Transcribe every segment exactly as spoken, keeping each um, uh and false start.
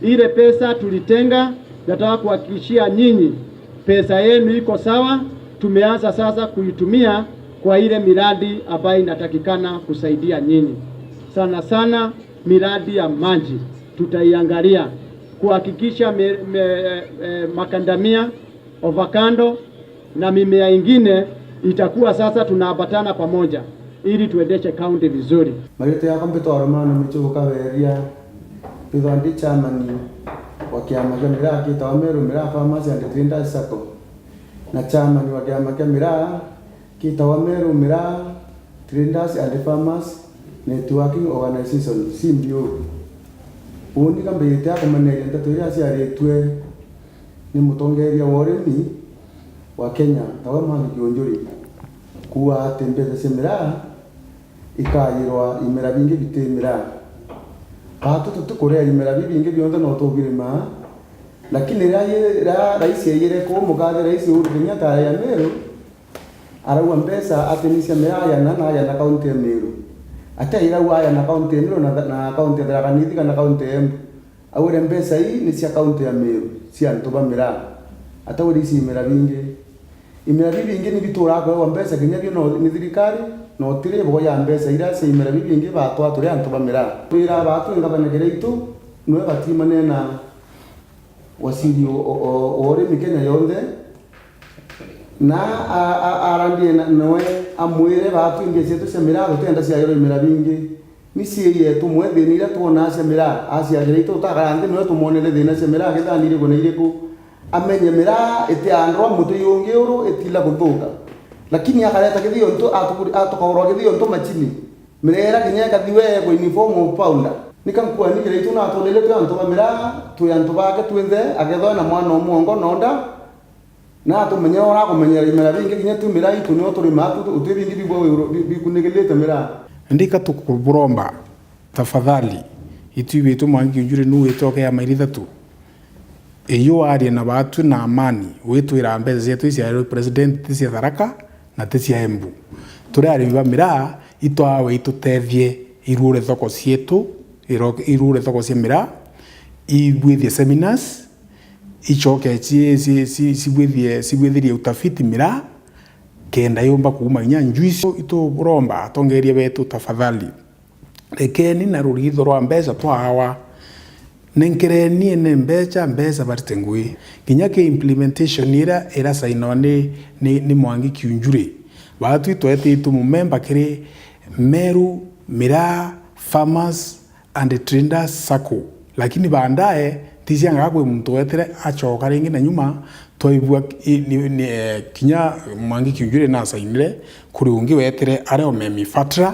Ile pesa tulitenga, nataka kuhakikishia nyinyi pesa yenu iko sawa. Tumeanza sasa kuitumia kwa ile miradi ambayo inatakikana kusaidia nyinyi, sana sana miradi ya maji tutaiangalia kuhakikisha me, me, eh, makandamia, ovakando na mimea ingine itakuwa sasa tunaambatana pamoja ili tuendeshe kaunti vizuri. Mariitwa yakwa mbitwa Romano Michuka Weria, mbithwa ndi chairman wa kiama kia miraa kiitawa Meru Miraa Farmers and Traders Sacco, na chairman wa kiama kia miraa kiitawa Meru Miraa Traders and Farmers Networking Organization, C B O. Uuni ka mbijite akumaneria nteto iria ciaritue ni mutongeria wa urimi wa Kenya, tawe Mwangi Kiunjuri, kuuga ati mbeca cia miraa ikayirwa imera bingi biti miraa. Baatu tutikuria imera bibingi bionthe no tubirimaa, lakini riria yi-, riria raisi aiyire kuu, mukathe Raisi Uhuru Kenyatta ya Meru, arauga mbeca ati ni cia miraa ayana na ayana kaunti ya Meru. Ati airauga ayana kaunti ya Meru na, na kaunti ya Tharaka Nithi kana kaunti ya Embu. Augire mbeca ii ni cia kaunti ya Meru, cia antu ba miraa. Ataugire ici imera bingi. Imera bibingi ni bituraa kwewa mbeca kinya bio no, ni thirikari, no tiri boya mbeca iria cia imera bibingi batwaa turi antu ba miraa. Twira baatu ngavana Kiraitu, niwe batimanene na waziri o, o, o, wa urimi Kenya yonthe, na a, a, arandie na, nawe amwire, baatu mbia cietu cia miraa tutienda ciagirwa imera bingi. Ni ciiri yetu mwe thina iria twonaa cia miraa, aciagire itu tutakara nthi, niwe tumwonere thina cia miraa, kethira ni iriku na iriku. Amenye miraa itiandwa muti yungi uru itila kuthuka. Lakini akareta kithiontu, atuku-, atukaurwa kithiontu machini. Miraa ira kinya ikathi wegwa in form of powder. Nika nkuani Kiraitu natwonere twi antu ba miraa, twi antu bake twinthe, akethwa na mwana umwe ongo nonda, na atumenye ura akumenyera imera bingi kinya tu miraa itu nio turimaa tu, uti bingi bibwa wi-, bi-, bikunikirite miraa. Ndika tukuburomba, tafadhali, itwi bitu Mwangi Kiunjuri nu wite oke ya mairi ithatu. Iyo warie na baatu na amani, witwira mbeca cietu iciaerwe president ti cia Tharaka na ti cia Embu. Turi arimi ba miraa, itwawe itutethie irure thoko cietu, iro-, irure thoko cia miraa, ibwithie seminars, icoke ci-, ci-, ci-, cibwithie, cibwithirie utafiti miraa, kenda yumba kuuma inya njuici. Ituburomba atongeria betu tafadhali. Rekeni na ruritho rwa mbeca twaawa. Nenkereni ene mbeca, mbeca barite ngui. Kinya ki implementation iria irasainwa ni, ni, ni Mwangi Kiunjuri. Baatwi tweetitwe mumemba kiri Meru Miraa Farmers and Traders Sacco. Lakini baadaye, ticiangaga kwi muntu weetire acoka ringi na nyuma, twaigua i-, ni, ni, eh, kinya Mwangi Kiunjuri nasainire, kuri ungi weetire ari o Memi Fatra,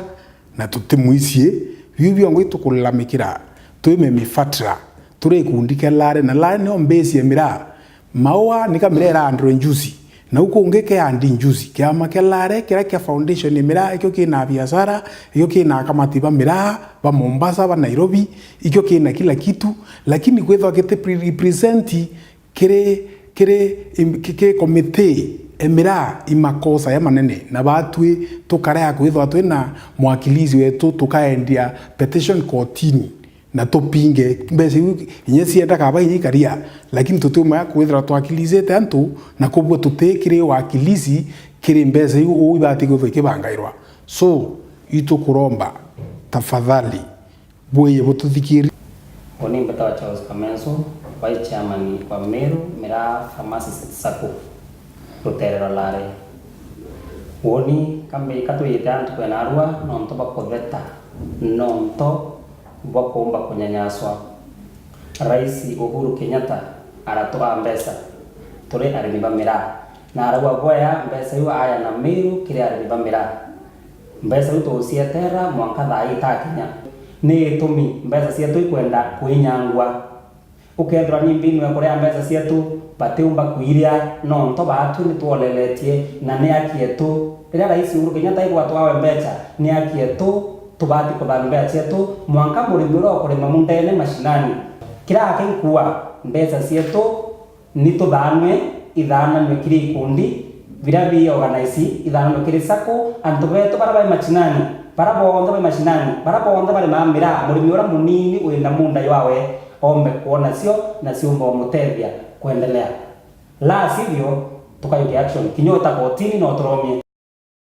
na tutimwicie. Biu biongo itukulalamikira, twi Memi Fatra, turi ikundi kia Lare, na Lare nio mbesi ya miraa. Maua ni ka miraa iraandwe njuci, na u kungi keandi njuci. Kiama kia Lare, kiria kia foundation ya miraa, ikio kina biashara, ikio kina akamati ba miraa, ba Mombasa, ba Nairobi, ikio kina kila kitu, lakini kwithwa giti pre-, represent kiri, kiri, im-, ki-, kiri committee e miraa i makosa ya manene, na baatwi tukarea kwithwa twina mwakilici wetu tukaendia petition kotini na tupinge mbeca iu inya cienda kaba inya ikaria, lakini tutiumaya kwithirwa twakilizite antu na kubua tuti kiri wakilici kiri mbeca iu uu ibati kwithwa ikibangairwa. So, itukuromba, tafadhali, bwiye bututhikirie. Uni mbetawa Charles Kamenso, Vice Chairman wa Meru Miraa Farmers Sacco, rutere rwa Lare. Uni kambi katwiyite antu kwena arua nontu bwa kutheta, nontu bwa kuumba kunyanyaswa. Rais Uhuru Kenyatta aratwaa mbeca turi arimi ba miraa, na arauga bwea mbeca iu aayana Meru kiri arimi ba miraa. Mbeca iu tuucietera mwanka thaa ii itakinya. Ni itumi mbeca cietu ikwenda kuinyangwa. Ukethirwa ni mbinu ya kuria mbeca cietu, batiumba kuiria, nontu baatu ni twoleletie, na ni haki yetu. Riria Rais Uhuru Kenyatta aigwa twawe mbeca, ni haki yetu, tubati kuthana mbeca cietu, mwanka murimi uria ukurima mundene mashinani. Kiria aki nkuuga, mbeca cietu ni tuthanwe, ithananwe kiri ikundi biria bi organize, ithananwe kiri sacco, antu betu baria bai mashinani, baria bonthe bai mashinani, baria bonthe barimaa miraa, murimi uria munini wina munda jwawe, ombe kwona cio na ciumba umutethia kwendelea. La sivyo, tukajukia action. Kinya uta kotini no turomie.